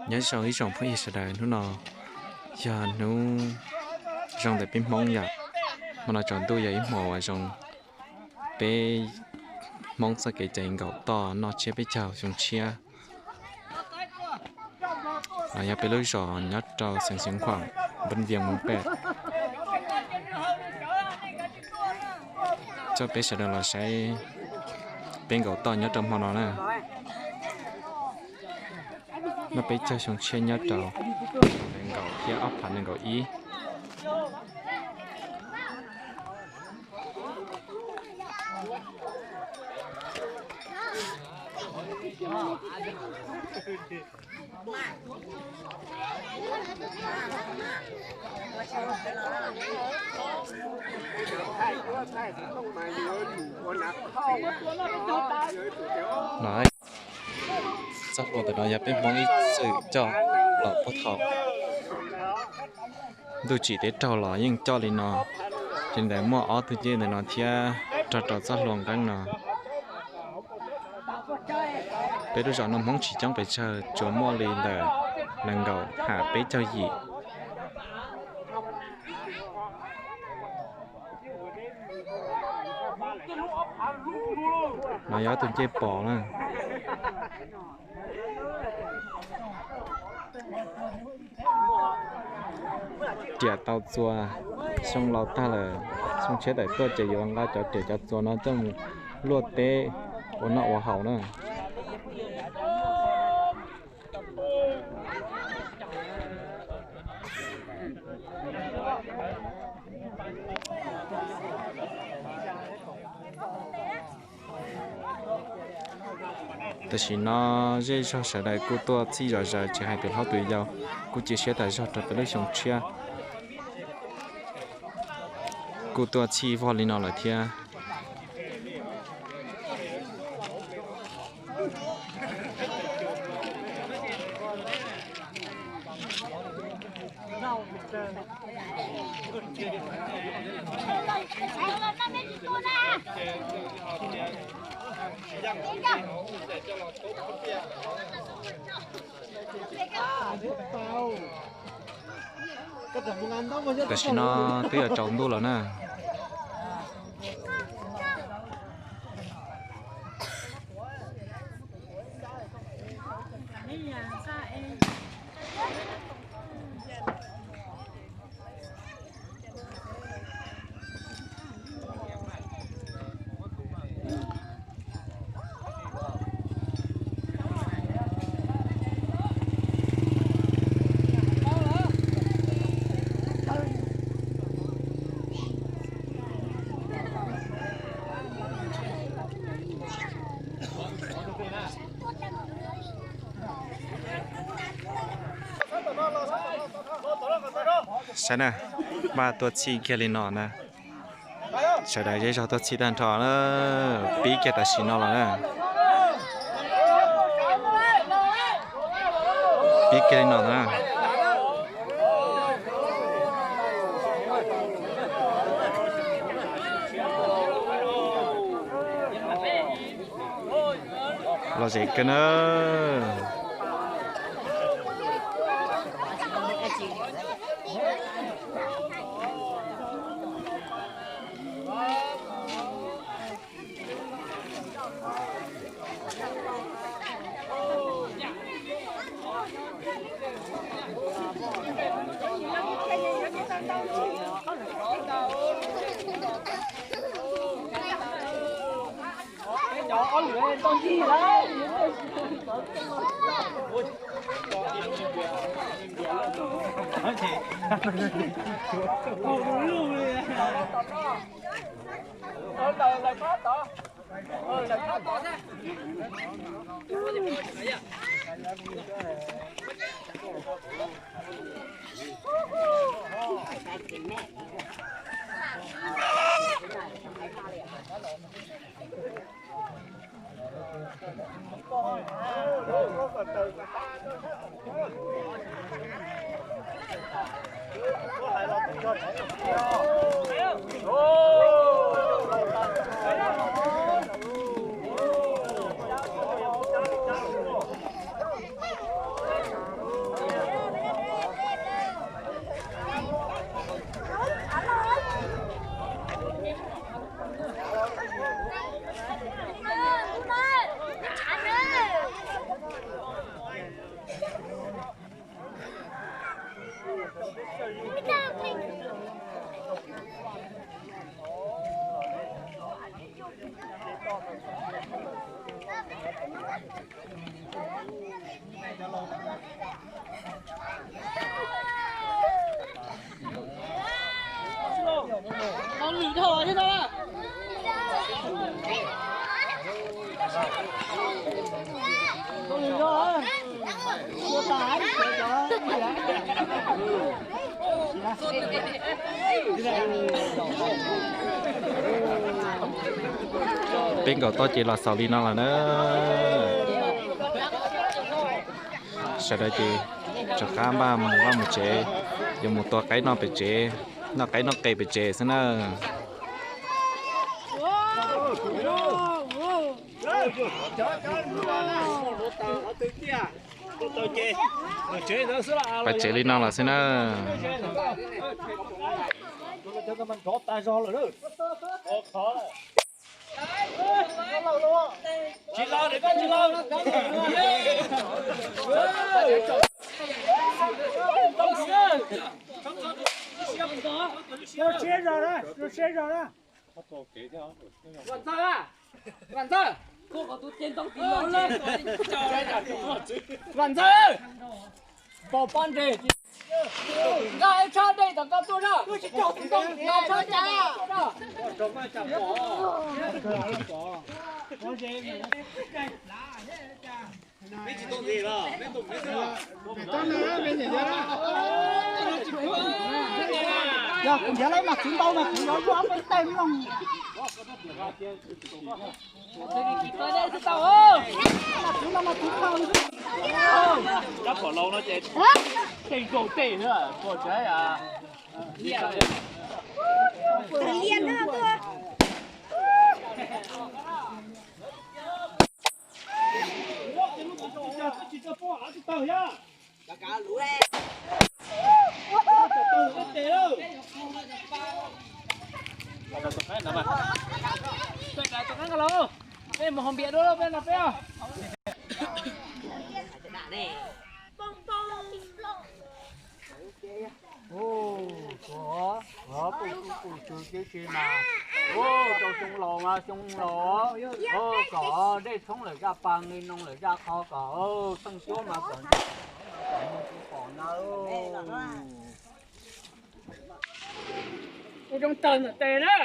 Nyob zoo ib tsoom phooj ywg sawv daws, hnub no yog hnub zoo ntawm peb Hmoob yom. Hmo no tsaus ntuj yog ib hmo uas zoo, peb Hmoob txoj kev cai nkaum toj noj tsiab peb caug xyoo tshiab. No yog peb lub zos nyob rau xeev Xeev Khuam, npab Vias Moos Pej. Coj peb sawv daws los saib peb nkaum toj nyob rau hmo no na. Noj peb caug xyoo tshiab nyob rau nees nkaum thiab ob phav nees nkaum ib. No, txoj hlua ntawm no yog peb Hmoob ib txwm coj los puag thaum ntuj tsim teb raug los yeej coj li no. Ces ntawd muaj ob tug ncej ntawm no thiab rog rau txoj hlua nqeeb no. Peb lub zos no Hmoob tsis coob pes tsawg, tsuas muaj li ntawm nees nkaum ham peb caug yim. No yog ob tug ncej pos na. Riam tau txua, xyoo laus tag lawm, xyoo tshiab tawm tuaj ces yuav nqa cov riam cov txua no coj mus luaj teb ua noj ua haus na. Tam sim no zej zog sawv daws kuj tuaj txhij zom zaws, tsis hais tus hlob tus yau, kuj cia siab tas zog rau peb lub xyoo tshiab. Kuj tuaj txhij vog li no lawm thiab. Tam sim no twb yuav tsaus ntuj lawm na. Saib na, Vaj tuaj txhij kiag li no na. Sawv daws zej zog tuaj txhij tag nrho na, pib kiag tam sim no los na. Pib kiag li no na. Lom zem kawg na. Peb nkaum toj ces los xaus li no lawm na. Sawv daws ces rov qab npaj mus vaj mus tsev, yuav mus tua qaib noj pem tsev, noj qaib noj qe pem tsev xwb na. Pem tsev li no los xwb na. Vam Ntxawg, Vam Ntxawg, pom pob ntseg, nqa ib tshab dej tom ko tuaj na, nqa tshab dej tom ko tuaj na. Yog kuv nrhiav lawv mas kuv ntau mas kuv yuav yuav peb tej mloog. Rab phom laus no ces tej nkaus tej xwb, pom tsev. Ua, ua, pum pum pum tsw tib si mas, ua, rau xyoo laus mas xyoo laus, ua, kom dej tshoob lawm zaj pas nqi noo lawm zaj qho kom, ua, theej cuab mas kom, kom mus tsis pom na. Ua zoo tawg ntawm tes na.